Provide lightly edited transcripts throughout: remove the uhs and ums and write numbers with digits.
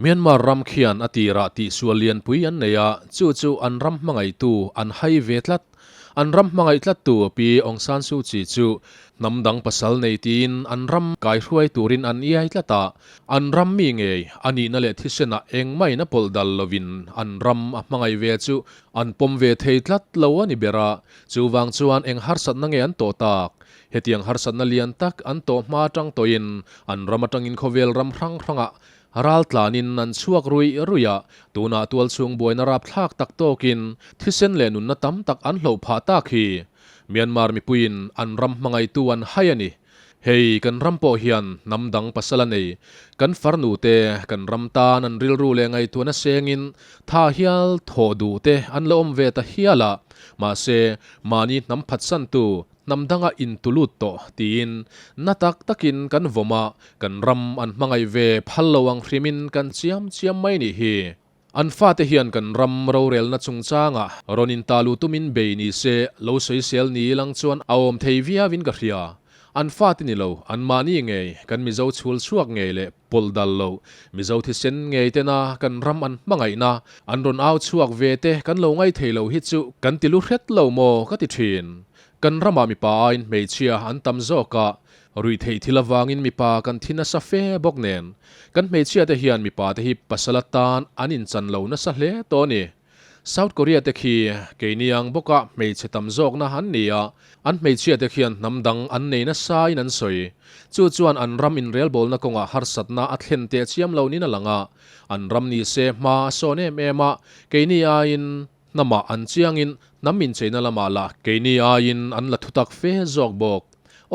Myanmar ram khian a tirah tihsual lianpui an nei a, chu chu an ram hmangaihtu an hai ve tlat. An ram hmangaih tlattu Pi Aung San Suu Kyi chu hnam dang pasal nei tiin an ram kaihruai turin an iai tlat a, an ram mi ngei a nihna leh thisenah engmahin a pawlh dal lovin an ram a hmangaih ve chu an pawm ve thei tlat lo a ni ber a, chuvang chuan eng harsatna nge an tawh tak? Hetiang harsatna lian tak an tawh hma atang tawhin an ram atangin khawvel ram hrang hrangah ral tlanin an chhuak ruih ruih a, tunah tualchhung buaina rapthlak tak tawkin thisen leh nunna tam tak an hloh phah tak hi Myanmar mipuiin an ram hmangaihtu an hai a ni. Hei kan ram pawh hian hnam dang pasal a nei. Kan farnu te kan ram tan an rilru leh ngaihtuahna sengin tha hial thawh duh te an la awm ve ta hial a, mahse mahni hnam phatsantu Hnam danga intulut tawh tiin na tak takin kan vawm a, kan ram an hmangaih ve phal lo ang hrimin kan chiam chiam mai nih hi. An fate hian kan ram rorelna chungchangah rawn intalu tumin bei ni se lo sawisel ni ilang chuan a awm thei viauin ka hria. An fate ni lo, anmahni ngei kan Mizo chhul chhuak ngei leh pawlh dal lo, Mizo thisen ngei tena kan ram an hmangaihna an rawn au chhuak ve te kan lo ngaithei lo hi chu kan ti lu hret lo maw ka ti thin. Kan ramah mipa aiin hmeichhia an tam zawk a, ruihtheih thil avangin mipa kan thi nasa fe bawk nen, kan hmeichhia te hian mipa te hi pasal atan an inchan lo nasa hle tawh a ni. South Korea te khi keini ang bawka hmeichhe tam zawkna an ni a, an hmeichhia te khian hnam dang an nei nasa in an sawi. Chu chuan an ram inrelbawlna kawngah harsatna a thlen teh chiam lo nin a lang a, an ram ni se hma a sawn em em a, keini aiin hnamah an chiangin hnam incheina lamah lah keini aiin an la thutak fe zawk bawk.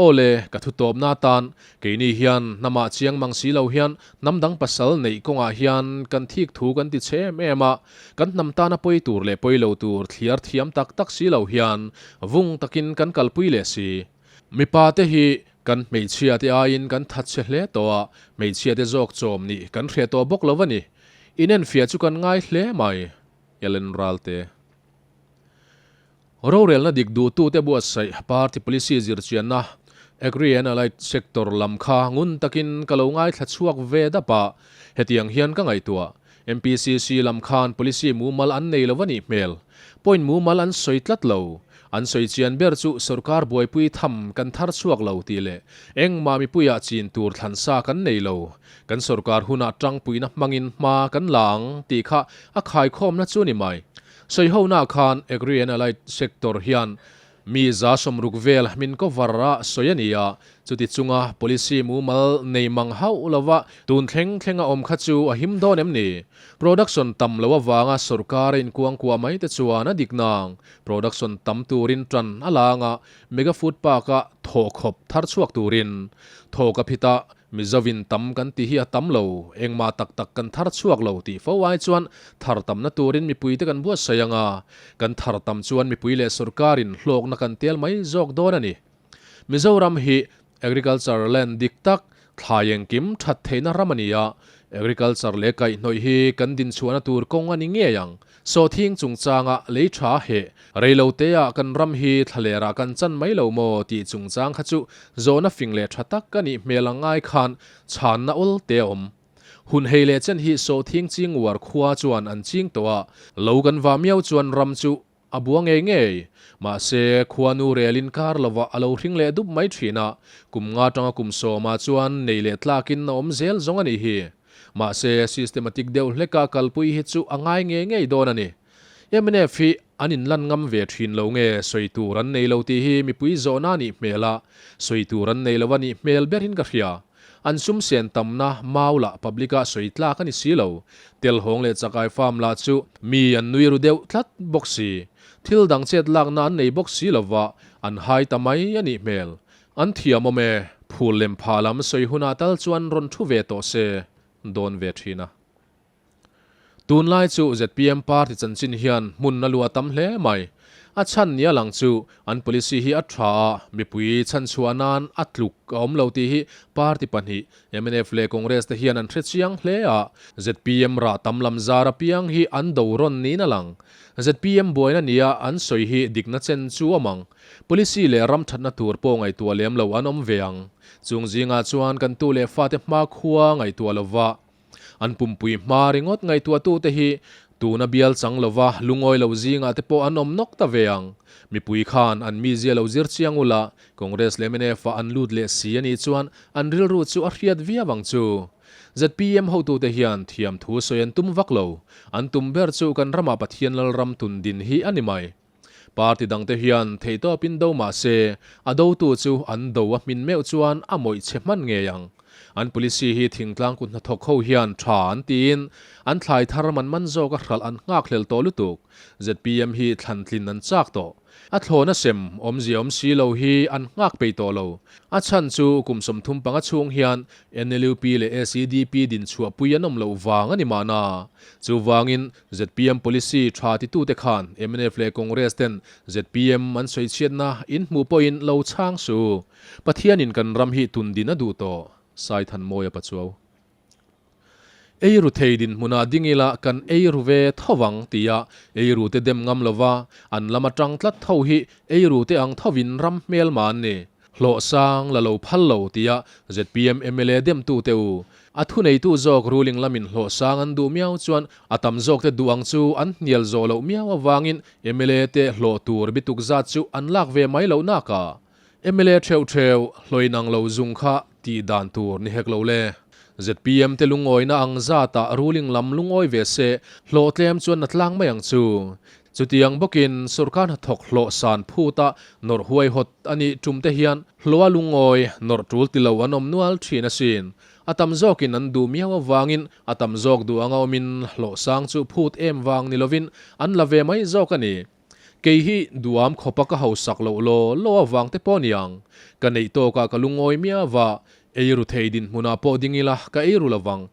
Aw le, ka thu tawpna atan, keini hian hnamah chiang mang si lo hian hnam dang pasal neih kawngah hian kan thik thu kan ti chhe em em a, kan hnam tana pawi tur leh pawi lo tur thliar thiam tak tak si lo hian vung takin kan kalpui leh si. Mipa te hi kan hmeichhia te aiin kan that chhe hle tawh a, hmeichhia te zawk chawm nih kan hre tawh bawk lo a ni. Inenfiah chu kan ngai hle mai. Ellen Ralte. Rorelna dik duhtute buatsaih party policy zirchianna Agri and Allied Sector lam kha ngun takin ka lo ngaithla chhuak ve dap a, hetiang hian ka ngaihtuah. MPCC lam khan policy mumal an nei lo a nih hmel. Point mumal an sawi tlat lo. An sawi chian ber chu sorkar buaipui tham kan thar chhuak lo tih leh engmah mipuiah chin tur thlansa kan nei lo. Kan sorkar hunah tangpuina hmangin hma kan la ang tih kha a khaikhawmna chu ni mai. Sawihona khan Agri and Allied Sector hian mi 60 vel min cover a sawi a ni a, chuti chunga policy mumal nei mang hauh lova tun thleng thleng a awm kha chu a him dawn em ni? Production tam lo avanga sorkar a inkuangkuah mai te chuan a dik nang. Production tam turin tan a lang a, Mega Food Park-a thawhkhawp thar chhuak turin thawk a phit a, Mizovin tam kan tih hi a tam lo, engmah tak tak kan thar chhuak lo tih fo ai chuan thar tamna turin mipuite kan buatsaih ang a, kan thar tam chuan mipui leh sorkarin hlawkna kan tel mai zawk dawn a ni. Mizoram hi agriculture land dik tak, thlai engkim that theihna ram a ni a, agriculture leh kaihhnawih hi kan dinchhuahna tur kawng a ni ngei ang. Sawhthing chungchanga lei tha heh reilo teah kan ram hi thlalerah kan chan mai lo maw tih chungchang kha chu zawhna fing leh tha tak a nih hmel ang ngai khan chhanna awl te a awm. Hun hei leh chen hi sawhthing ching uar khua chuan an ching tawh a, lo kan va miau chuan ram chu a bua ngei ngei. Mahse, khuanu relin kar lovah a lo hring leh dup mai thin a, kum nga tanga kum sawmah chuan nei leh tlakin a awm zel zawng a nih hi. Mahse, systematic deuh hleka kalpui hi chu a ngai ngei ngei dawn a ni. Mnf hi an inlan ngam ve thin lo nge sawi tur an nei lo tih hi mipui zawhna a nih hmel a, sawi tur an nei lo a nih hmel berin ka hria. An sum sen tamna mau lah public-ah sawi tlak a ni si lo. Telhawng leh chakai farm lah chu mi an nui ru deuh tlat bawk si. Thil dang chet lakna an nei bawk si lova, an hai ta mai a nih hmel. An thiam awm e, phul lem pha lam sawi hunah tal chuan rawn thu ve tawh se dawn ve thin a. Tunlai chu zpm party chanchin hian hmun a luah tam hle mai. A chhan nia lang chu an policy hi a tha a, mipui chhanchhuah nan a tluk a awm lo tih hi party pahnih mnf leh Congress te hian an hre chiang hle a, zpm rah tam lam zar apiang hi an do rawn niin a lang. Zpm buaina nia an sawi hi dikna chen chu awm ang. Policy leh ram thatna tur pawh ngaihtuah lem lo an awm ve ang. Chung zingah chuan kan tu leh fate hmakhua ngaihtuah lova. An pumpui hma ringawt ngaihtuahtute hi tuna bial chang lova lungawi lo zingah te pawh an awm nawk ta ve ang. Mipui khan an mizia lo zir chiang ula, Congress leh mnf ah an lut leh si a nih chuan an rilru chu a hriat viau ang chu. Zpm hotute hian thiam thu sawi an tum vak lo. An tum ber chu kan ramah Pathian Lalram tun din hi a ni mai. Party dangte hian theihtawpin do mah se, a dotu chu an do a hmin meuh chuan a mawih chhe hman ngei ang. An policy hi thingtlang kut hnathawk ho hian tha an tiin an thlai thar man man zawk a hralh an nghakhlel tawh lutuk. Zpm hi thlan tlin an chak tawh. A thlawn a sem awmzia awm si lo hi an nghak peih tawh lo. A chhan chu kum 35 chhung hian NLUP leh SEDP din chhuahpui an awm loh vang a ni mahna. Chuvangin Zpm policy tha titute khan mnf leh Congress ten zpm an sawi chhiatna in hmuh pawhin lo chhang su. Pathianin kan ram hi tun din a duh tawh, Saithanmawia Pachuau. Eiru thei dinhmunah ding ila kan eiru ve tho vang tia eiru te dem ngam lova an lam atang tlat tho hi eiru te ang thovin ram hmelma an ni. Hlawh sang la lo phal lo tia zpm mla demtu te u. A thuneitu zawk ruling lamin hlawh sang an duh miau chuan a tam zawk te duh ang chu an hnial zawh loh miau avangin mla te hlawh tur bituk zat chu an lak ve mai loh nakah mla theuh theuh hlawin ang lo zung kha tih dan tur ni hek lo le. Zpm te lungawina ang zatah ruling lam lungawi ve se hlawh tlem chuan na tlang mai ang chu. Chutiang bawkin sorkar hnathawk hlawh san phuta nawrh huaihawt a nih tum te hian hlawha lungawi nawrh tul ti lo an awm nual thin asin. A tam zawkin an duh miau avangin a tam zawk duh anga awmin hlawh sang chu phut em vang ni lovin an la ve mai zawk a ni. Kei hi duham khawpa ka hausak loh law law avang te pawh niang. Ka neih tawkah ka lungawi miau a, eiru thei dinhmunah pawh ding ila ka eiru lovang.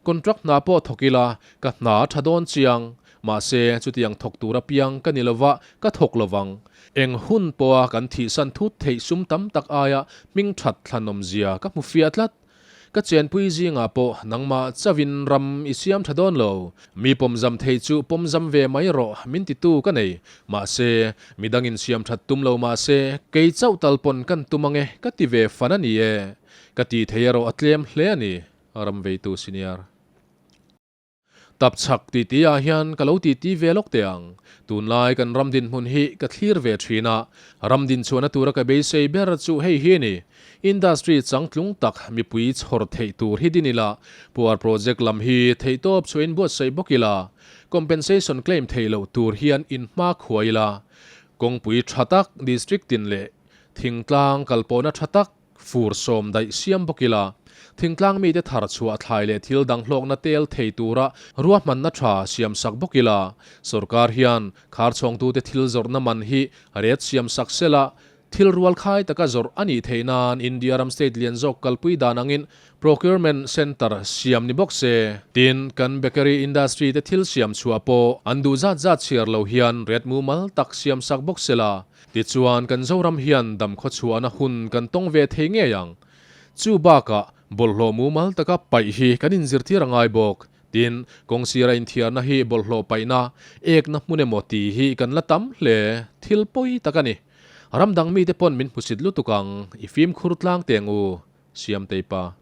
Contract hna pawh thawk ila, ka hna a tha dawn chiang. Mahse, chutiang thawk tur apiang ka ni lova, ka thawk lovang. Eng hun pawha kan thihsan thut theih sum tam tak aia hming that thlanawm zia ka hmu fiah tlat. Ka chenpui zingah pawh nangmah chauhin ram i siam tha dawn lo. Mi pawmzam thei chu pawmzam ve mai rawh min titu ka nei. Mahse, midangin siam that tum lo mahse, kei chauh tal pawn kan tum ange ka ti ve fan a ni e. Ka ti thei erawh a tlem hle a ni. Ram veitu senior. Tap chhak ti ti ah hian ka lo ti ti ve lawk teh ang. Tunlai kan ram dinhmun hi ka thlir ve thin a, ram dinchhuahna tura ka beisei ber chu hei hi a ni. Industry changtlung tak mipui chhawr theih tur hi din ila, Puar project lam hi theihtawp chhuahin buatsaih bawk ila, compensation claim theih loh tur hian inhma khuai ila, kawngpui tha tak district tin leh thingtlang kalpawhna tha tak, Fur sawm daih siam bawk ila, thingtlang mite thar chhuah thlai leh thil dang hlawkna tel thei tura ruahmanna tha siam sak bawk ila, sorkar hian kharchhawngtute thil zawrhna man hi ret siam sak sela, thil rual khai taka zawrh a nih theih nan India ram state lian zawk kalpui dan angin procurement centre siam ni bawk se. Tin, kan bakery industry te thil siam chhuah pawh an duh zat zat chhiar lo hian ret mumal tak siam sak bawk sela, Tichuan, kan Zoram hian dam khawchhuahna hun kan tawng ve thei ngei ang. Chu bakah, bawlhhlawh mumal taka paih hi kan inzirtir a ngai bawk. Tin, kawng sira inthiarna hi bawlhhlawh paihna, ekna hmun emaw tih hi kan la tam hle. Thil pawi tak a ni. Ram dang mite pawn min hmusit lutuk ang, i fimkhur tlang teng u, Siamtei pa.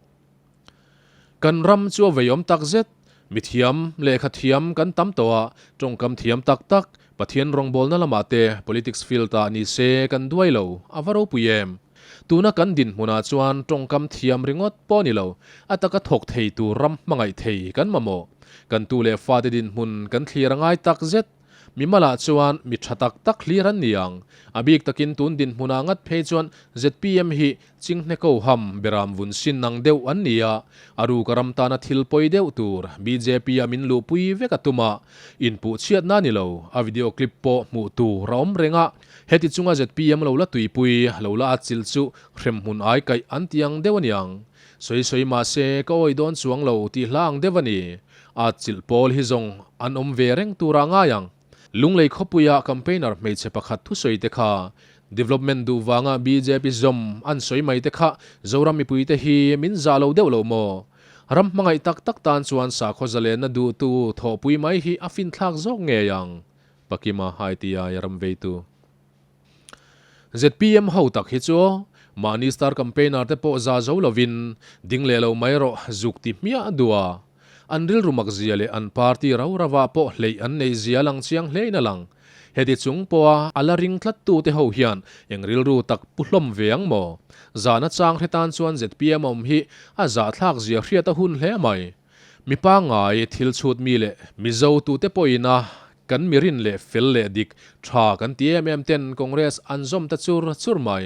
Kan ram chu a veiawm tak zet. Mithiam, lehkha thiam kan tam tawh a, tawngkam thiam tak tak, Pathian rawngbawlna lamah te politics field ah ni se kan duai lo, a va ropui em? Tuna kan dinhmunah chuan tawngkam thiam ringawt pawh ni lo, a taka thawk thei tur ram hmangaih thei kan mamawh. Kan tu leh fate dinhmun kan thlir a ngai tak zet. Mimalah chuan mi tha tak tak hlir an ni ang. A bik takin tun dinhmunah ngat phei chuan zpm hi Chinghne ko ham beram vun sin ang deuh an ni a, a ruka ram tana thil pawi deuh tur bjp a min luhpui vek a tum a, inpuh chhiatna a ni lo, a video clip pawh hmuh tur a awm reng a, heti chunga zpm lo la tuipui, lo la atchilh chu hremhmun ai kaih an ti ang deuh a niang. Sawi sawi mahse ka awi dawn chuang lo tih hla ang deuh a ni. Atchilh pawl hi zawng an awm ve reng turah ngai ang. Lunglei khawpuia campaigner hmeichhe pakhat thusawi te kha Development duh vanga bjp zawm an sawi mai te kha Zoram mipuite hi min zah lo deuh lo maw? Ram hmangaih tak tak tan chuan sakhaw zalenna duhtu thawhpui mai hi a finthlak zawk ngei ang. Pakima ITI ram veitu. Zpm ho tak hi chu mahni star campaigner te pawh za zo lovin ding leh lo mai rawh zuk ti hmiah duh a. An rilru mak zia leh an party rau rauah pawh hleih an neih zia a lang chiang hlein a lang. Heti chung pawha a la ring tlattu te ho hian eng rilru tak pu hlawm ve ang maw? Zahna chang hre tan chuan zpm awm hi a zahthlak zia hriat a hun hle mai. Mi pangngai, thil chhut mi leh Mizo tute pawhin a kan mi rin leh fel leh dik tha kan ti em em ten Congress an zawm ta chur chur mai.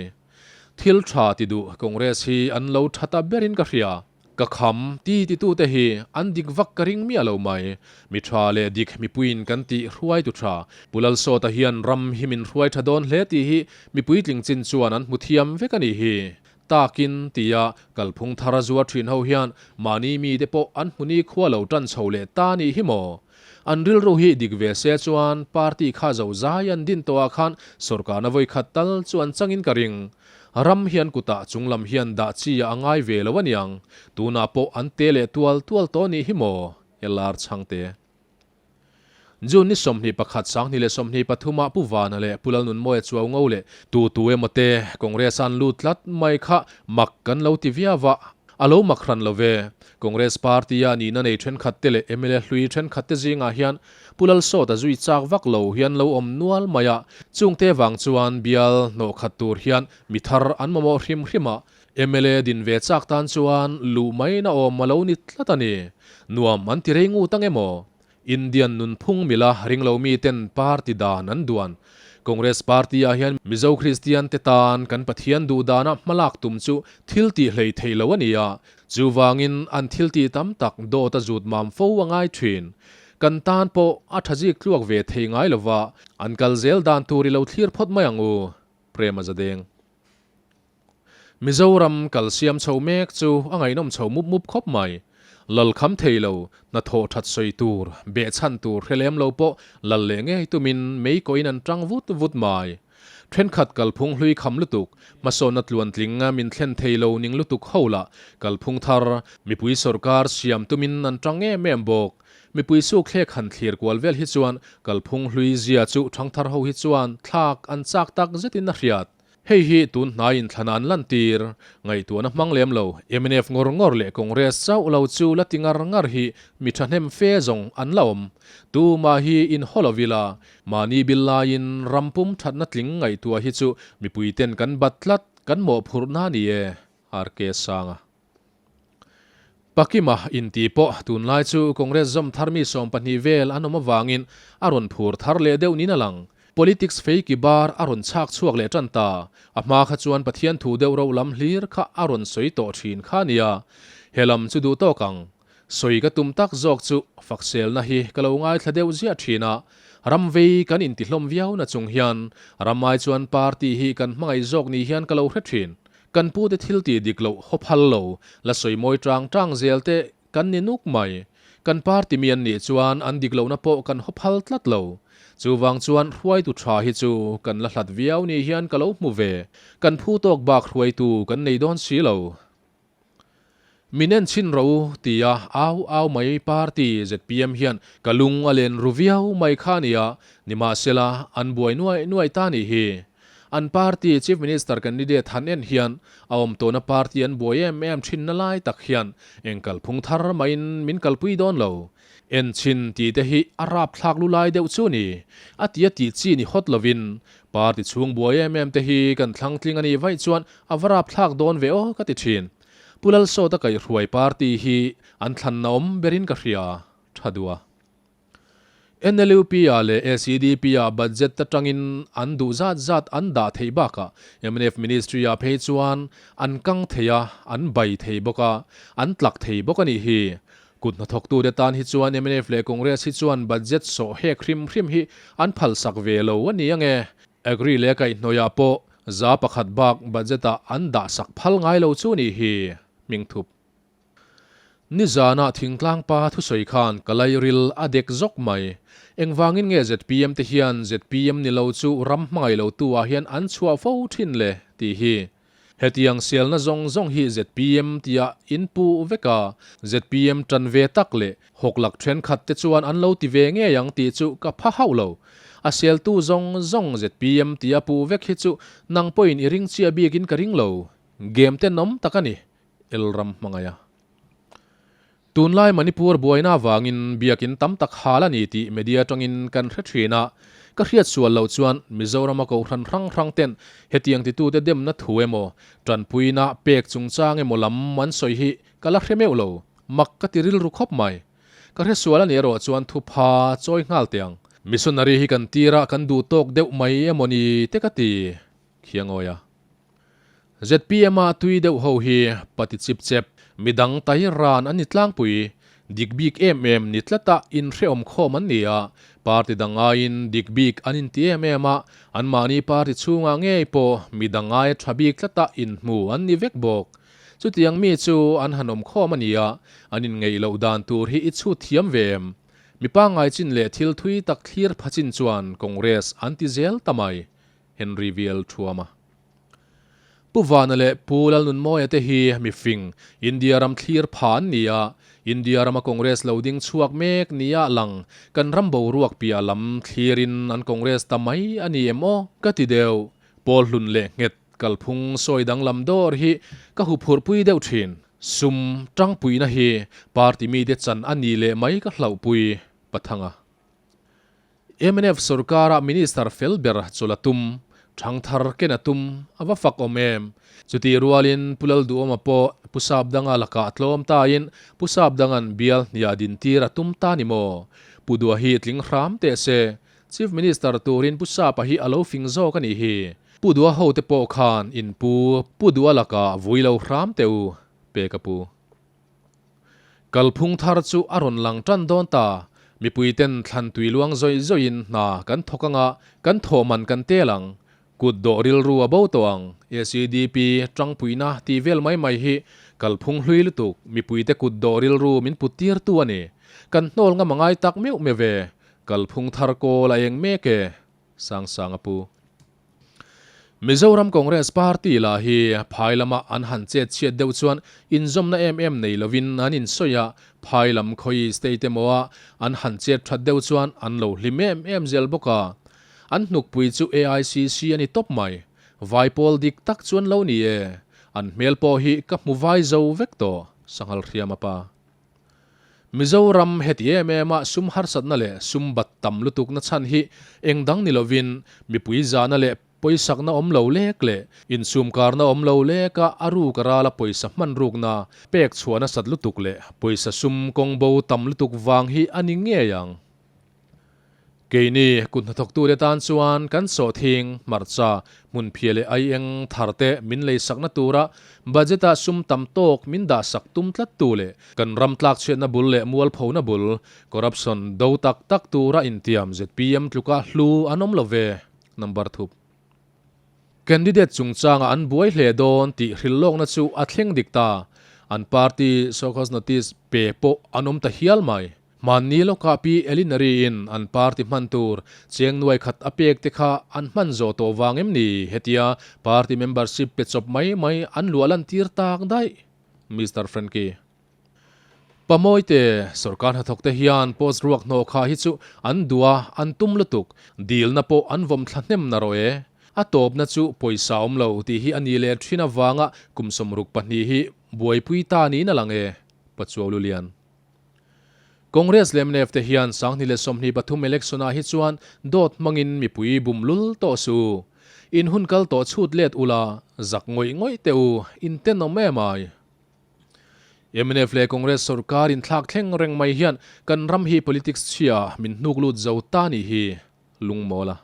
Thil tha ti duh Congress hi an lo tha ta berin ka hria. Ka kham ti titute hi an dik vak ka ring miah lo mai. Mi tha leh dik mipuiin kan tih hruaitu tha. Pu Lalsawta hian ram hi min hruai tha dawn hle tih hi mipui tling chin chuan an hmu thiam vek a nih hi. Takin tia kalphung thar a zuar thin ho hian mahni mite pawh an hmuni khua lo tan chho leh ta nih hi maw? An rilru hi dik ve se chuan party kha zo zai an din tawhah khan sawrkarna vawikhat tal chu an changin ka ring. Ram hian kutah chunglam hian dah chi ah a ngai ve lo aniang. Tunah pawh an te leh tual tual tawh nih hi maw? LR Chhangte. June ni 21 2023 ah Pu Vana leh Pu Lalnunmawia Chuau Ngo leh tu tu emaw te Congress an lut tlat mai kha mak kan lo ti viau a, a lo mak hran lo ve. Congress party a nihna nei thenkhat te leh mla hlui thenkhat te zingah hian Pu Lalsawta zui chak vak lo hian lo awm nual mai a, chungte vang chuan bial hnawh khat tur hian mi thar an mamawh hrim hrim a, mla din ve chak tan chuan luh mai na awm a lo ni tlat a ni. Nuam an ti rei ngut ang emaw? Indian nunphung mila ringlo miten party dan an duan. Congress party ah hian Mizo Kristian te tan kan Pathian duh dana hmalak tum chu thil tih hlei theih lo a ni a, chuvangin an thil tih tam tak dawt a zut mam fo a ngai thin. Kan tan pawh a tha zik tluak ve thei ngai lova, an kal zel dan tur i lo thlir phawt mai ang u. Prema Zadeng. Mizoram kal siam chho mek chu a ngaihnawm chho mup mup khawp mai. Lal kham thei lo, hnathawh that sawi tur, behchhan tur hre lem lo pawh lal leh ngei tumin mei kawhin an tang vut vut mai. Thenkhat kalphung hlui kham lutuk, hmasawnna tluantling min thlen thei lo ning lutuk ho lah kalphung thar, mipui sawrkar siam tumin an tang em em bawk. Mipui sukthlek han thlir kual vel hi chuan kalphung hlui zia chu thangthar ho hi chuan thlak an chak tak zetin a hriat. Hei hi tun hnai inthlana an lantir. Ngaihtuahna hmang lem lo, mnf ngawr ngawr leh Congress chauh lo chu la ti ngar ngar hi mi thahnem fe zawng an la awm. Tumah hi inhaw lo ila, mahni bil laiin ram pum thatna tling ngaihtuah hi chu mipuiten kan bat tlat, kan mawhphurhna a ni e, RK Sanga. Pakima inti pawh tunlai chu Congress zawm thar mi 12 vel an awm avangin a rawn phur thar leh deuh niin a lang. Politics feiki bar a rawn chhak chhuak leh tan ta. A hma kha chuan Pathian thu deuh ro lam hlir kha a rawn sawi tawh thin kha a nia. He lam chu duh tawk ang. Sawi ka tum tak zawk chu fakselna hi ka lo ngaithla deuh ziah thin a. Ram vei kan intihlawm viau na chung hian ram ai chuan party hi kan hmangaih zawk ni hian ka lo hre thin. Kan pute thil tih dik loh haw phal lo, la sawi mawi tang tang zel te kan ni nuk mai. Kan party mi an nih chuan an dik lohna pawh kan haw phal tlat lo. Chuvang chuan hruaitu tha hi chu kan la hlat viau ni hian ka lo hmu ve. Kan phu tawk bak hruaitu kan nei dawn si lo. Min en chhin ro tia au au mai party zpm hian ka lung a len ru viau mai kha nia, nimahsela an buai nuai nuai ta nih hi. An party Chief Minister candidate han en hian a awm tawhna party an buai em em thinna lai tak hian eng kalphung thar maiin min kalpui dawn lo. En chhin tih te hi a rapthlak lu lai deuh chu ni. A tia tih chi ni hawt lovin party chhung buai em em te hi kan thlang tling a nih vaih chuan a va rapthlak dawn ve aw ka ti thin. Pu Lalsawta kaihhruai party hi an thlanna awm berin ka hria tha duh a. NLUP-ah leh SEDP-ah budget atangin an duh zat zat an dah theih bakah mnf Ministry-ah phei chuan an kang thei a, an bai thei bawk a, an tlak thei bawk a nih hi. Kut hnathawktute tan hi chuan mnf leh Congress hi chuan budget sawh hek hrim hrim hi an phalsak ve lo a ni ang e. Agri leh kaihhnawihah pawh 1% bak budget-ah an dahsak phal ngai lo chu a nih hi. Hmingthup. Nizanah thingtlang pa thusawi khan ka lairil a dek zawk mai. Engvangin nge zpm te hian zpm ni lo chu ram hmangaih lo tu ah hian an chhuah fo thin le tih hi. Hetiang sialna zawng zawng hi zpm tia in pu vek a, zpm tan ve tak leh hawklak thenkhat te chuan an lo ti ve ngei ang tih chu ka pha hauh lo. A sialtu zawng zawng zpm tia pu vek hi chu nang pawhin i ring chiah bikin ka ring lo. Game tenawm tak a ni. El ram hmangaih a. Tunlai Manipur buaina avangin biakin tam tak hal a ni tih media atangin kan hre thin a, ka hriat sual loh chuan Mizorama kohhran hrang hrang ten hetiang titute demna thu emaw, tanpuina pek chungchang emaw lam an sawi hi ka la hre meuh lo, mak ka ti rilru khawp mai. Ka hre sual a nih erawh chuan thupha chawi nghal teh ang. Missionary hi kan tir a, kan duh tawk deuh mai emaw ni te ka ti khiangawi a. ZPM a tui deuh ho hi pati chip chep, midang tai ran an ni tlangpui, dik bik em em ni tlata inhrehawm khawm an ni a, party dang aiin dik bik an inti em em a, anmahni party chhungah ngei pawh midang aia tha bik tlata inhmu an ni vek bawk. Chutiang mi chu an han awm khawm a ni a, an inngeih loh dan tur hi i chhut thiam ve em? Mi pangngai chin leh thil thui tak thlir pha chin chuan Congress an ti zel ta mai, Henry VL Thuama. Pu Vana leh Pu Lalnunmawia te hi mifing, India ram thlir pha an ni a, India rama Congress lo ding chhuak mek nia lang kan ram boruak piah lam thlirin an Congress ta mai a ni em aw ka ti deuh. Pawl hlun leh nghet kalphung sawi danglam dawr hi ka huphurhpui deuh thin. Sum tangpuina hi party mite chan a ni leh mai ka hlauhpui, Pathanga. Mnf sorkara Minister fel ber chawlh a tum, thangthar ken a tum, a va fak awm em? Chutih rualin Pu Lalduhawma pawh Pu Sapdanga lakah tlawm tain Pu Sapdanga'n bial hniah dintir a tum ta ni maw? Pu Dua hi tling hram teh se, Chief Minister turin Pu Sapa hi a lo fing zawk a nih hi. Pu Dua hote pawh khan in pu Pu Dua lakah vui lo hram teh u, pek a pu. Kalphung thar chu a rawn lang tan dawn ta. Mipuiten thlan tui luang zawih zawihin hna kan thawk anga kan thawh man kan tel ang. Kut dawh rilru a bo tawh ang. SEDP tangpuina tih vel mai mai hi kalphung hlui lutuk mipuite kut dawh rilru min put tirtu a ni. Kan hnawl ngam a ngai tak meuh meuh ve. Kalphung thar kawl a eng mek e. Sangsang a pu. Mizoram Congress Party lah hi phai lama an han chet chhiat deuh chuan inzawmna em em nei lovin an insawi a, phai lam khawi state emaw a an han chet that deuh chuan an lo hlim em em zel bawk a. An hnukpui chu AICC a ni tawp mai. Vai pawl dik tak chuan lo ni e. An hmel pawh hi ka hmu vai zo vek tawh, Sanghal Hriama pa. Mizoram heti em em a sum harsatna leh sum bat tam lutukna chhan hi eng dang ni lovin mipui zahna leh pawisakna awm lo lek leh insumkarna awm lo leka a ruk a rala pawisa hman rukna pek chhuah nasat lutuk leh pawisa sum kawng bo tam lutuk vang hi a ni ngei ang. Keini kut hnathawktute tan chuan kan sawhthing, hmarcha, hmunphiah leh aieng tharte min leisakna tura budget-ah sum tam tawk min dahsak tum tlattu leh kan ram tlakchhiatna bul leh mualphona bul, corruption, do tak tak tura intiam zpm tluka hlu an awm lo ve. Number thup. Candidate chungchangah an buai hle dawn tih hrilhlawkna chu a thleng dik ta. An party show-cause notice pe pawh an awm ta hial mai. Hmanni lawkah Pi Elinary in an party hman tur cheng nuai khat a pek te kha an hman zawh tawh vang em ni? Hetia party membership pe chawp mai mai an luah lan tir tak daih. Mister Frankie. Pamawite, sorkar hnathawk te hian post ruak hnawh kha hi chu an duh a, an tum lutuk. Dilna pawh an vawm thla hnem na rawh e. A tawpna chu pawisa awm lo tih hi a ni leh thin avanga kum 62 hi buaipui ta niin a lang e. Pachuau Lulian. Congress leh mnf te hian 2023 election ah hi chuan dawt hmangin mipui bum lul tawh su. In hun kal tawh chhut let ula, zak ngawih ngawih teh u, in tenawm em ai. Mnf leh Congress sorkar in thlak thleng reng mai hian kan ram hi politics chhia min hnuk lut zo ta nih hi lungmawl a.